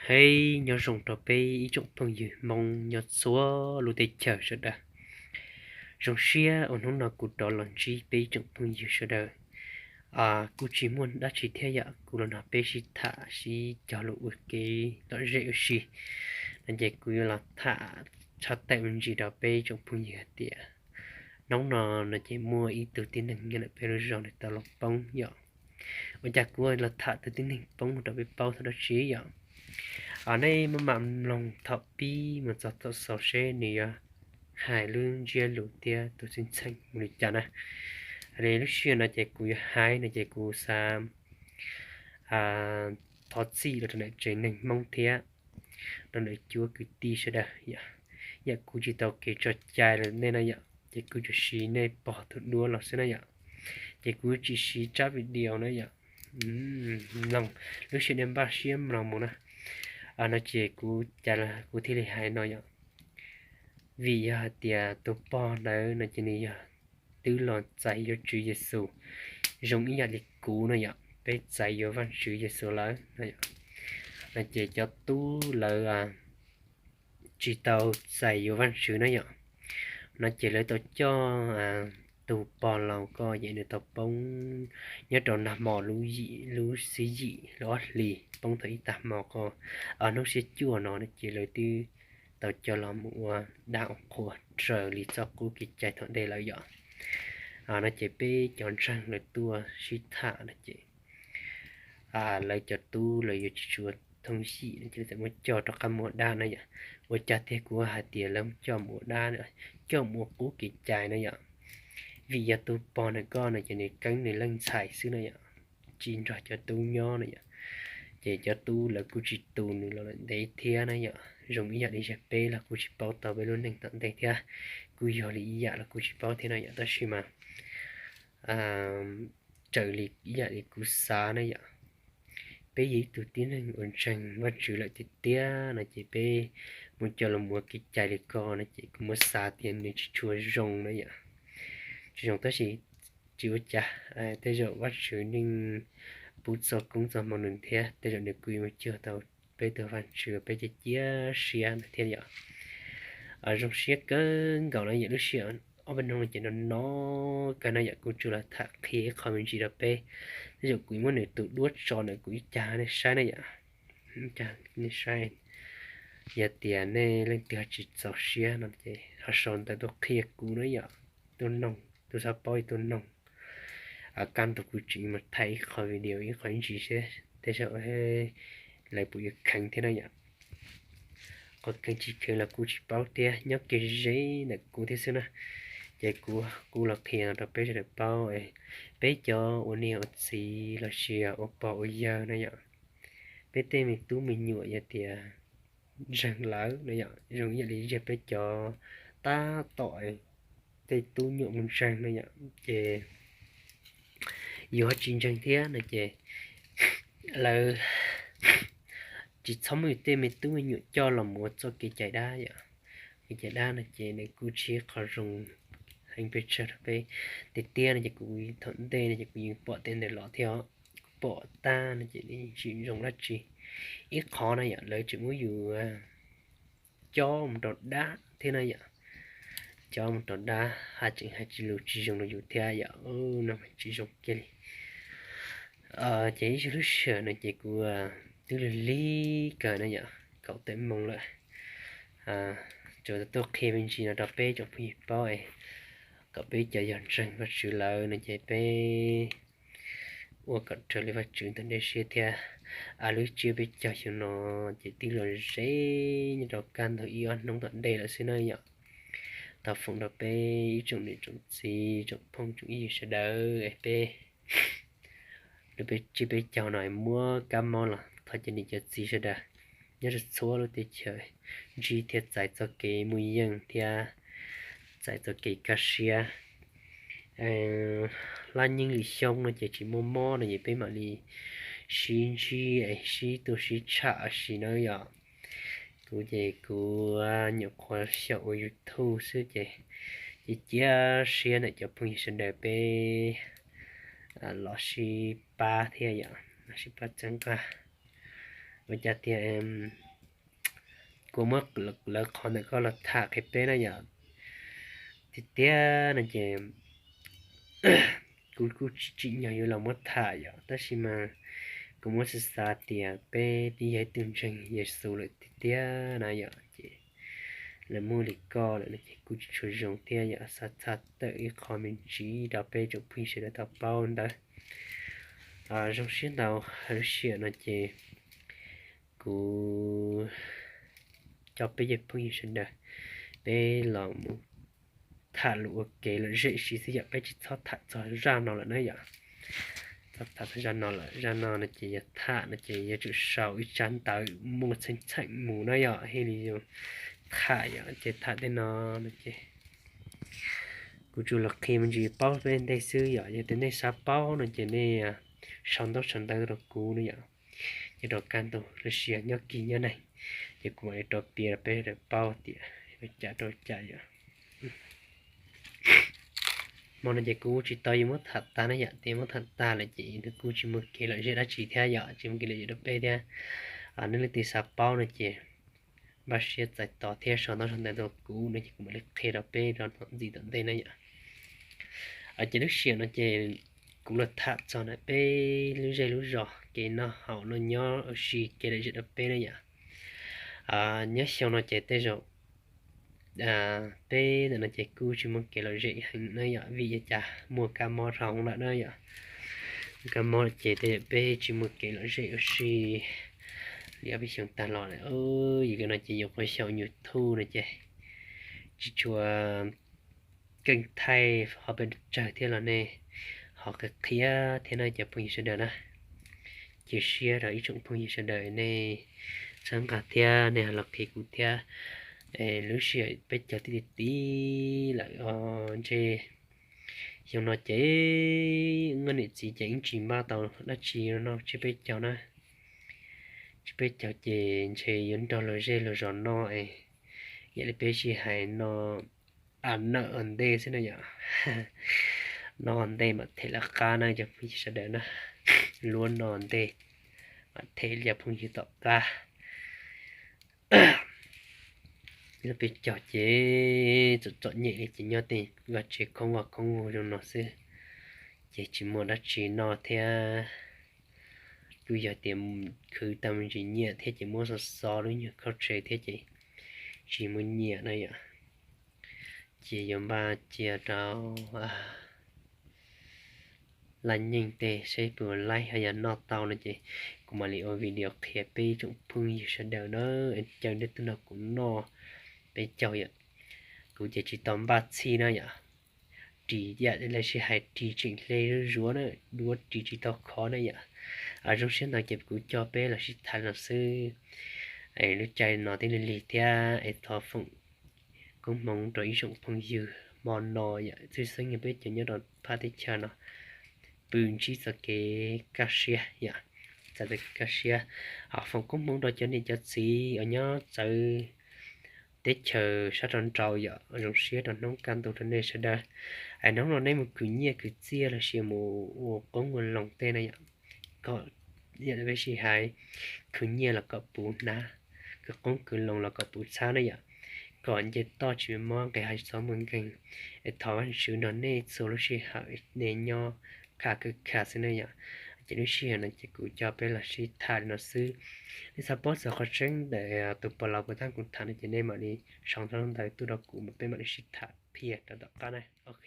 Qeb nyob zoo rau peb ib tsoom phooj ywg Hmoob nyob txhua lub teb chaws sawv daws. Zoo siab uas hnub no kuv rov los ntsib peb ib tsoom phooj ywg sawv daws. Kuj tsis muaj dab tsi thiab yom, kuv los nrog peb sib tham sib cog lus ua kev lom zem ua si. No ces kuv yuav los tham tshaj tawm me ntsis rau peb ib tsoom phooj ywg hais tias hnub no, no ces muaj ib tug tib neeg nyob ntawm peb lub zos nws tau los poob yom. Ua cas kuv los tham tus tib neeg poob no rau peb paub thaum dab tsi yom? Nej mam mloog thaum pib mus txog thaum xaus seb nws yuav hais lub ntsiab lus thiab tus xwm txheej mus li cas na. Lub sij hawm no ces kuv yuav hais no ces kuv xav thov txim los rau ntawm tsev neeg Hmoob thiab rau ntawm cuab kwv tij sawv daws yom. Yam kuv tsis tau kev tso cai rau nej na yom, ces kuv tsuas siv nej pog tus duab los xwb na yom. Ces kuv tsis siv tsab video na yom. Mloog, lub sij hawm nej npaj siab mloog mus na. No ces kuv cas kuv thiaj li hais no yom. Vim yog hais tias tus pog ntawd no ces nws yog twb los txais yuav Tswv Yexus zoo ib yam li kuv no yom, peb txais yuav Vajtswv Yexus lawm no yom. No ces cov tub lawv tsis tau txais yuav Vajtswv na yom. No ces lawv tau coj tus pog laus ko ces nws tau poob nyob rau nag hmo lub yim, lub xiab yim lub ob hlis, poob thaum ib tag hmo ko, hnub xiab cuaj no no ces lawv twb tau coj los mus ua dab ua qhua raws li txoj qub kev cai thaum ntej lawm yom. No ces peb cov ntseeg lawv tuaj sib tham no ces lawv cov tub lawv yuav tsis tshua thooj yim no ces lawv txawm muab coj rov qab mus ua dab na yom. Ua cas tiag kuv hais tias lawv coj mus ua dab, coj mus ua qub kev cai na yom. Vim yog tus pog ntawd ko no ces nws keeb nws leej ntxhais xwb na yom, tsis nrog cov tub nyob na yom. Ces cov tub lawv kuj tsis tu nws los lawm ntev thiab na yom. Zoo ib yam li yog peb los kuj tsis paub tau peb lub neej tom ntej thiab, kuj yog li ib yam los kuj tsis paub thiab na yom. Tab sis mas raws li ib yam li kuv xav na yom, peb yog ib tug tib neeg uas ntseeg Vajtswv lawm tiag tiag no ces peb mus coj los ua kev cai li ko no ces kuv muab xav tias nws tsis tshua zoo na yom. Tsis zoo tab sis tsis ua cas, tej zaum Vajtswv yeej pub txoj koob txoj hmoov nws thiab, tej zaum nws kuj yuav mus cuag tau peb tus Vajtswv peb cia cia siab ntawd thiab yom. Zoo siab kawg nkaus na yom, lub sij hawm ob peb hnub no ces no no kawg na yom, kuv tsuas los tham qhia ib qho me ntsis rau peb. Tej zaum kuv muab nws tus duab tso ntawm kuv ib cag nej saib na yom. Nej saib, yog tias nej leej twg ho tsis txaus siab no ces ho sau ntawv tuaj qhia kuv na yom. Tuaj noog, tus xav paub tuaj noog. Kaj ntug kuv tseem mus thaij ib qho video ib qho ib ntsis seb tej zaum lawv puas yuav kheev thiab na yom. Qhov kheev tsis kheev los kuv tsis paub thiab, nyob kiag ze ntawm kuv thiab xwb na. Ces kuv, kuv los qhia no rau peb sawv daws paub, peb cov ua niam ua txiv los sis ua pog ua yawg na yom, peb tej me tub me nyuam yog tias ntseeg lawm no yom, zoo ib yam li yog peb cov tab tom tej tub nyuam mus ntseeg no yom, ces yus ho tsis ntseeg thiab no ces lawv tsis txhob muab yus tej me tub me nyuam coj los mus ua txoj kev cai dab yom. Kev cai dab no ces nws kuj tsis qhov zoo heev pes tsawg rau peb. Tiag tiag no ces kuv thaum ntej no ces kuv yeej pom tej ntawd los thiab, kuv pom tag no ces tsis zoo dab tsi. Ib qhov no yom, lawv tseem muab yus cob mus rau dab thiab na yom. Cob mus rau dab, hais tseem hais tsis lus tsis zoo rau yus thiab yom, no tsis zoo kiag li. Ces ib lub sij hawm no ces kuv twb lig lig kawg na yom, kaum tawm moo lawm. Tsuas tuaj qhia me ntsis no rau peb tsoom phooj ywg paub, kom peb cov yog ntseeg Vajtswv lawm no ces peb ua kom raws li Vajtswv ntawm nej siab thiab. Lub tsiab peb caug xyoo no ces twb los ze nyob rau kaj ntug ib ob hnub tom ntej lawm xwb na yom. Thov foom rau peb ib tsoom niam tsoom txiv tsoom phooj tsoom ywg sawv daws, peb lub tsiab peb caug no muab kab mob los thov cov niam cov txiv sawv daws nyob rau txhua lub teb chaws ntsib thiab txais txoj kev muaj yeej thiab txais txoj kev kaj siab. Laj nyeej lwm xyoo no ces tsis muaj mob no ces peb mam li sib ntsib es sib tuaj sib tsham si na yom. Kuv ces kuv nyuam qhuav xyaum ua YouTube xwb ces cia siab ntawm cov phooj ywg sawv daws peb los sib pab thiab yom, los sib pab txhawb nqa. ua cas tias kuv muab lawv qhov ntawm koj los tham qhia peb na yom. Tiag tiag no ces kuv kuj tsis tsim nyog yuav los muab tham yom, tab sis mas kuv muab xav xav tias peb twb yog ib tug ntseeg Yexus lawm tiag tiag na yom, ces lawv muab li koj lawm no ces kuj tsis tshua zoo thiab yom, xav txhaj tawm ib qho me ntsis rau peb tsoom phooj ywg sawv daws tau paub ntawd. Zoo siab ntau, lub sij hawm no ces kuv coj peb cov phooj ywg sawv daws, peb los mus tham lus ua kev lom zem si xwb yom, peb tsis txhob tham txog zaj no lawm na yom. Txhob tham txog zaj no lawm, zaj no no ces yog tham no ces yuav tsum sau ib tsab ntawv muaj txheej txheem mus na yom, thiaj li yuav tham yom, ces tham tej no no ces kuv tsuas los qhia me ntsis paub peb ntej xwb yom, yog tias nej xav paub no ces nej sau ntaub sau ntawv rau kuv na yom, ces rau kaj ntug lub sij hawm nyob kis nyob neeg, ces kuv mam li rau piav rau peb sawv daws paub tias ua cas rau cas yom. Hmo no ces kuv tsis tau yuav muab tham tag na yom, tias muab tham tag lawm ces nws kuj tsis muaj kev lom zem dab tsi thiab yom, tsis muaj kev lom zem rau peb thiab. Neb leej twg xav paub no ces npaj siab txais tos thiab sau ntaub sau ntawv rau kuv no ces kuv mam li qhia rau peb rau ntxiv tom ntej na yom. Ces lub sij hawm no ces kuv los tham txog ntawm peb lub zej lub zos kev noj haus noj nyob ua si kev lom zem rau peb na yom. Nyob xyoo no ces tej zaum peb ntawm no ces kuj tsis muaj kev lom zem heev na yom, vim yog cas muaj kab mob rau lawm na yom. Kab mob ces tej zaum peb tsis muaj kev lom zem ua si li ob peb xyoos tag los lawm. Yog li no ces yuav qhov xyaum YouTube no ces tsis tshua keej thaij ho peb tsawg thiab los nej ho qhia qhia thiab na cov phooj ywg sawv daws na. Cia siab rau ib tsoom phooj ywg sawv daws nej txhawb nqa thiab nej ho los qhia kuv thiab. Lub sij hawm peb caug tib ti ti lawm os ntshe xyoo no ces nkawd niam txiv ces yeej tsis npaj tau dab tsi noj tsiab peb caug na. Tsiab peb caug ces ntshe yuav nrog luag zej luag zos noj es, yam li peb sib hais no, a nawm ua ntej xwb na yom. Noj ua ntej mam them lawv qab na cov phooj ywg sawv daws na. Luag noj ua ntej mam them cov phooj ywg tom qab. Lub peb caug ces txom txom nyem li ces nyob tej vaj tse khoob vaj khoob vag zoo no xwb, ces tsis muaj dab tsi noj thiab. Kuj yog tias khwv tau me ntsis nyiaj thiab ces muab xov xov lub nyuag khaub tse thiab ces tsis muaj nyiaj na yom. Ces yuav npaj cia rau laj nyeej tej seb puas laib, ho yog noj tau no ces kuv mam li ua video qhia peb tsoom phooj ywg sawv daws na. Caw nej tuaj nrog kuv noj peb caug yom. Kuv ces tsis tau npaj txhij na yom, ris yam li sib hais ris tseem hle zuav zuav na, duav ris tsis tau khov na yom. Zoo siab ntau ces kuv coj peb los sib tham no xwb. Lub caij no twb lig lig thiab es thov foom koob hmoov rau ib tsoom phooj ywg hmo no yom, tshwj xeeb yog peb cov nyob rau phab teb chaws no pw ntsib txoj kev kaj siab yom, txoj kev kaj siab. Foom koob hmoov rau cov niam cov txiv uas nyob txawv teb chaws sab rau nraud yom, zoo siab rau hnub kaj ntug rau nej sawv daws. Es hnub no nej mus khwv nyiaj khwv txiaj los sis mus ua qoob ua loo tej na yom, kom yam li peb sib hais, khwv nyiaj los kom puv hnab, khwv qoob khwv loo los kom puv txhab na yom, kom nce toj tsis mob nqis hav tsis txhob muaj nkeeg. Es thov Vajtswv nrog nej txhua lub sij hawm nej nyob kham khwv kham xwb na yom. Ces lub sij hawm no ces kuv coj peb los sib tham li no xwb. Nej xav paub txog qhov tseeb ntawm tus pog laus puas thab kuv tham no ces nej mam li sau ntawv tuaj rau kuv mas peb mam li sib tham qhia rau tom qab na. Ok.